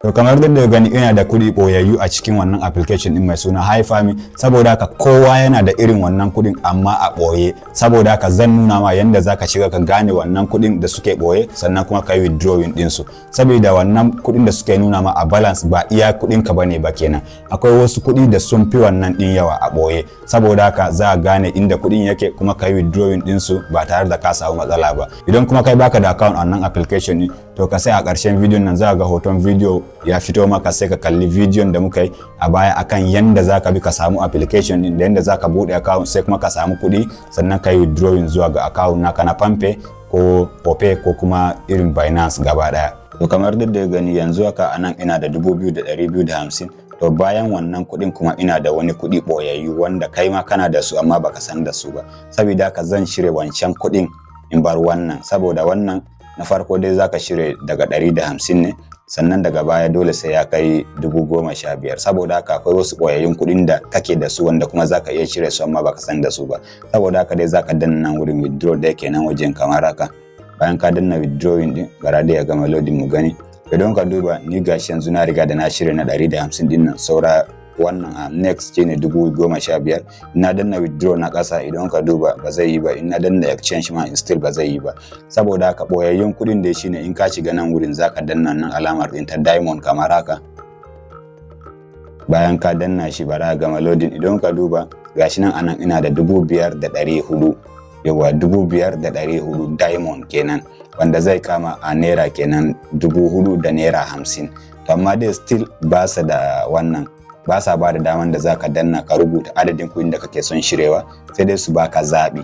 To, kamar yadda gani, ina da kuɗi ɓoyayyu a cikin wannan application ɗin mai suna HiFami. Saboda haka kowa yana da irin wannan kuɗin, amma a ɓoye. Saboda haka zan nuna ma yanda zaka shiga ka gane wannan kuɗin da suke ɓoye, sannan kuma ka yi withdrawing ɗinsu. Saboda wannan kuɗin da suke nuna ma a balance ba iya kuɗin ka bane ba kenan. Akwai wasu kuɗi da sun fi wannan ɗin yawa a ɓoye. Saboda haka za a gane inda kuɗin yake kuma ka yi withdrawing ɗinsu ba tare da ka samu matsala ba. Idan kuma kai baka da account a wannan application ɗin, to ka sai a ƙarshen bidiyon nan za ga hoton bidiyo ya fito maka, sai ka kalli bidiyon da muka yi a baya akan yanda za ka bi ka samu application din da yanda za ka buɗe account, sai kuma ka samu kuɗi, sannan ka yi withdrawing zuwa ga account naka na PalmPay ko Opay ko kuma irin Binance gaba ɗaya. To, kamar yadda gani, yanzu haka anan ina da 2,250. To, bayan wannan kuɗin kuma ina da wani kuɗi ɓoyayyu wanda kai ma kana da su amma baka san da su ba. Saboda haka zan cire wancan kuɗin in bar wannan, saboda wannan na farko dai zaka cire daga 150 ne, sannan daga baya dole sai ya kai 15,000. Saboda haka akwai wasu ɓoyayyun kuɗin da kake da su wanda kuma zaka iya cire su amma baka san da su ba. Saboda haka dai zaka danna nan wurin withdraw da yake nan wajen kamar haka. Bayan ka danna withdrawing din, bara dai ya gama loading mu gani. Idan ka duba, ni gashi yanzu na riga da na cire na 150 din nan, saura wannan a next shine 15,000. Na danna withdraw na ƙasa, idan ka duba ba zai yi ba. In na danna exchange ma, still ba zai yi ba. Saboda haka ɓoyayyun kuɗin da shine in ka shiga nan wurin, zaka danna nan alamar ɗin ta diamond kamar haka. Bayan ka danna shi, bara gama loading. Idan ka duba, gashi nan anan ina da 5,400. Yawa, 5,400 diamond kenan, wanda zai kama a naira kenan 4,050. To, amma dai still ba sa da wannan, ba sa ba da daman da zaka danna ka rubuta adadin kuɗin da kake son cirewa, sai dai su baka zaɓi.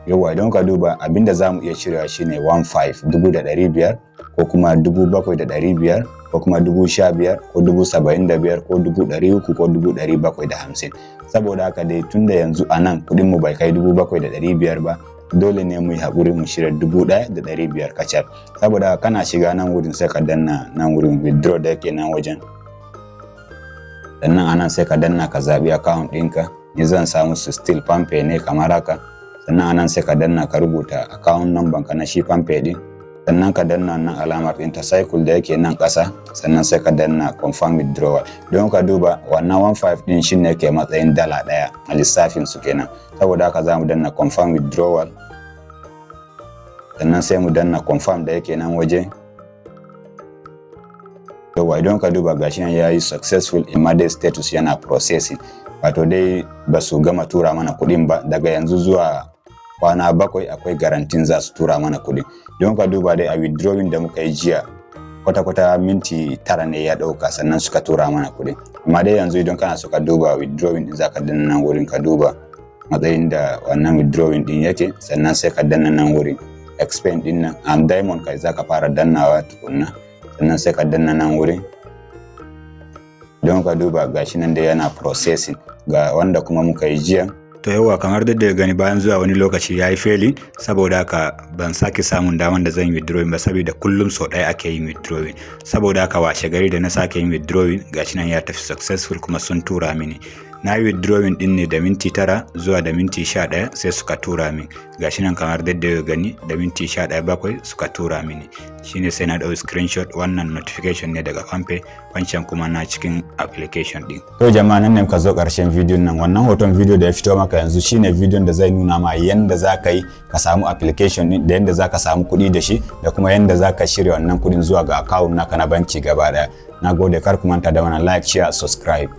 Yawa, idan ka duba, abinda za mu iya cirewa shine 15, 1,500, ko kuma 7,500, ko kuma 15,000, ko 75,000, ko 300,000, ko 750,000. Saboda haka dai tunda yanzu a nan kuɗin mu bai kai 7,500 ba, dole ne mu yi haƙuri mu cire 1,500 kacal. Saboda kana shiga nan wurin, sai ka danna nan wurin withdraw da yake nan wajen. Sannan anan sai ka danna ka zaɓi account ɗinka. Ni zan samu su still PalmPay ne kamar haka. Sannan anan sai ka danna ka rubuta account number ka na shi PalmPay ɗin. Sannan ka danna nan alamar ɗin ta cycle da yake nan ƙasa. Sannan sai ka danna confirm withdrawal. Don ka duba, wannan 15 ɗin shine yake matsayin dala 1 a lissafin su kenan. Saboda haka za mu danna confirm withdrawal, sannan sai mu danna confirm da yake nan waje. Yawa, idan ka duba, gashi nan yayi successful, amma dai status yana processing, wato dai ba su gama tura mana kuɗin ba. Daga yanzu zuwa kwana 7 akwai guarantee za su tura mana kuɗin. Don ka duba dai, a withdrawing da muka yi jiya, kwata-kwata minti 9 ne ya ɗauka sannan suka tura mana kuɗin. Amma dai yanzu idan kana so ka duba withdrawing din, za ka danna nan wurin ka duba matsayin da wannan withdrawing din yake. Sannan sai ka danna nan wurin expand din nan, am diamond kai za ka fara dannawa tukunna, sannan sai ka danna nan wurin. Don ka duba, gashi nan dai yana processing, ga wanda kuma muka yi jiya. To yawa, kamar da gani, bayan zuwa wani lokaci ya yi failing. Saboda haka ban sake samun daman da zan yi withdrawing ba, saboda kullum sau ɗaya ake yin withdrawing. Saboda haka washe gari da na sake yin withdrawing, gashi nan ya tafi successful kuma sun tura mini. Na yi withdrawing din ne da minti 9, zuwa da minti 11 sai suka tura min. Gashi nan kamar da ya gani, da minti 11 7 suka tura mini. Shine sai na ɗau screenshot. Wannan notification ne daga PalmPay, wancan kuma na cikin application din. To jama'a, nan ne muka zo ƙarshen bidiyon nan. Wannan hoton bidiyo da ya fito maka yanzu shine bidiyon da zai nuna ma yanda za ka yi ka samu application din, da yanda za ka samu kuɗi da shi, da kuma yanda za ka shirya wannan kuɗin zuwa ga account naka na banki gaba ɗaya. Na gode, kar ku manta da wannan like, share, subscribe.